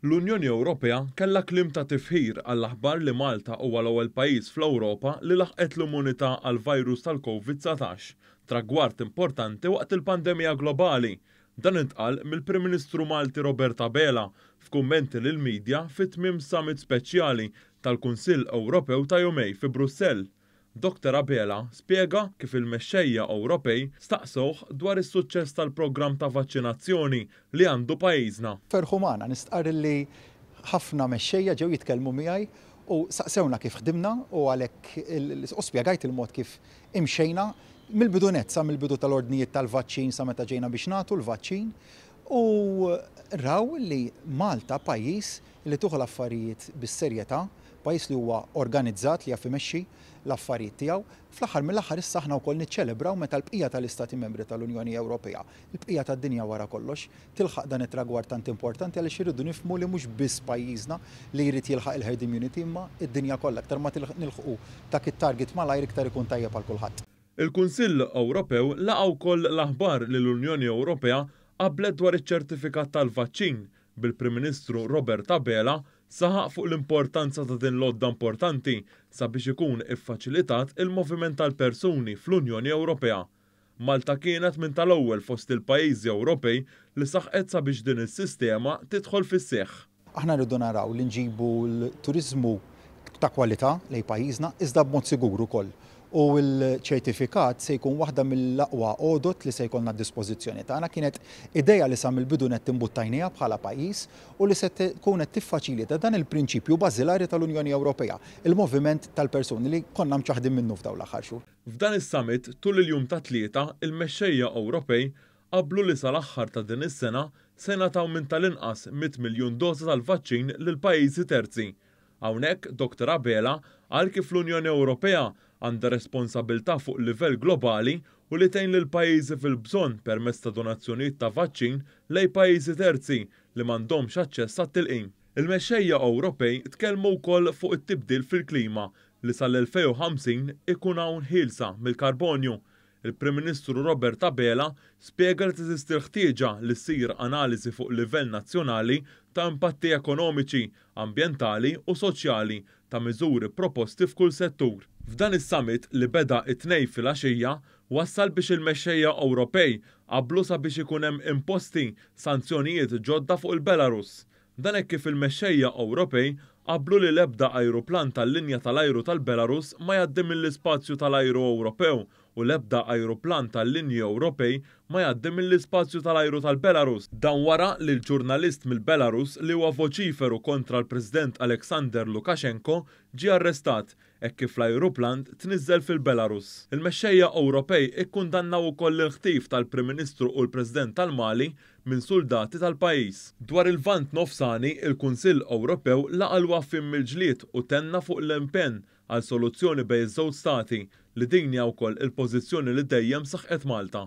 L-Unjoni Ewropea kellha kliem ta' tifħir għall-aħbar li Malta huwa l-ewwel pajjiż fl-Ewropa li laħqet l-immunità għall-virus tal-Covid 19, tragward importanti waqt il-pandemija globali. Dan intqal mill-Prim Ministru Malti Robert Abela f'kummenti lill-midja fi tmiem summit speċjali tal-Kunsill Ewropew ta' jumejn fi Brussell. Dr Abela spjega kif il-mexxejja Ewropej staqsewh dwar is-suċċess tal-programm ta' vaċċinazzjoni li għandu pajjiżna. Ferħu magħna, nistqarr li ħafna mexxejja ġew jitkellmu miegħi u saqsewna kif ħdimna u għalhekk u spjegajt il-mod kif imxejna mill-bidu nett sa mill-bidu tal-ordnijiet tal-vaċċin sa meta ġejna biex nagħtu l-vaċċin u raw li Malta pajjiż li tieħu l-affarijiet bis-serjetà, pajjiż li huwa organizzat li jaf imexxi l-affarijiet tiegħu. Fl-aħħar mill-aħħar issa aħna wkoll niċċelebraw meta l-bqija tal-Istati Membri tal-Unjoni Ewropea, il-bqija tad-dinja wara kollox, tilħaq dan it-tragward tant importanti għaliex irridu nifhmu li mhux biss pajjiżna li jrid jilħaq il-herd immunity imma id-dinja kollha. Iktar ma nilħqu dak it-target malajr iktar ikun tajjeb għal kulħadd. Il-Kunsill Ewropew laqa' wkoll l-aħbar li l-Unjoni Ewropea qablet dwar iċ-ċertifikat tal-vaċċin, bil-Prim Ministru Robert Abela saħaq fuq l-importanza ta' din l-għodda importanti sabiex ikun iffaċilitat il-moviment tal-persuni fl-Unjoni Ewropea. Malta kienet minn tal-ewwel fost il-pajjiżi Ewropej li saħqet sabiex din is-sistema tidħol fis-seħħ. Aħna rridu naraw li nġibu l-turiżmu ta' kwalità lejn pajjiżna iżda b'mod sigur ukoll. U l-ċertifikat se jkun waħda mill-aqwa għodod li se jkollna d-dispożizzjoni tagħna. Kienet idea li sa mill-bidu nett imbuttajniha bħala pajjiż u li se tkun qed tiffaċilita dan il-prinċipju bażilari tal-Unjoni Ewropea, il-moviment tal-persuni li konna mċaħħdin minnu f'dawn l-aħħar xhur. F'dan is-summit tul il-jum tat-Tlieta, il-mexxejja Ewropej qablu li sal-aħħar ta' din is-sena se jingħataw minn tal-inqas 100 miljun doża tal-vaċċin lil pajjiżi terzi. Hawnhekk Dr Abela qal kif l-Unjoni Ewropea għandha responsabilità fuq livell globali u li tgħin lil pajjiżi fil-bżonn permezz ta' donazzjonijiet ta' vaċċin lejn pajjiżi terzi li m'għandhomx aċċess għat-tilqim. Il-mexxejja Ewropej tkellmu wkoll fuq it-tibdil fil-klima li sal-2050 ikun hawn ħielsa mill-karbonju. Il-Prim Ministru Robert Abela spjega li teżisti l-ħtieġa li ssir analiżi fuq livell nazzjonali ta' impatti ekonomiċi, ambjentali u soċjali ta' miżuri proposti f'kull settur. F'dan is-summit li beda it-Tnejn filgħaxija wassal biex il-mexxejja Ewropej qablu sabiex ikun hemm imposti sanzjonijiet ġodda fuq il-Belarus. Dan hekk kif il-mexxejja Ewropej qablu li l-ebda ajruplan tal-linja tal-ajru tal-Belarus ma jgħaddi mill-ispazju tal-ajru Ewropew u l-ebda ajruplan tal-linji Ewropej ma jgħaddi mill-ispazju tal-ajru tal-Belarus. Dan wara li l-ġurnalist mill-Belarus li huwa voċiferu kontra l-President Alexander Lukashenko ġie arrestat hekk kif l-ajruplan tniżżel fil-Belarus. Il-mexxejja Ewropej ikkundannaw ukoll il-ħtif tal-Prim Ministru u l-President tal-Mali minn soldati tal-pajjiż. Dwar il-Lvant Nofsani, il-Kunsill Ewropew laqa' l-waqfien mill-ġlied u tenna fuq l-impenn għal soluzzjoni bejn iż-żewġ stati li din hija wkoll il-pożizzjoni li dejjem saħqet Malta.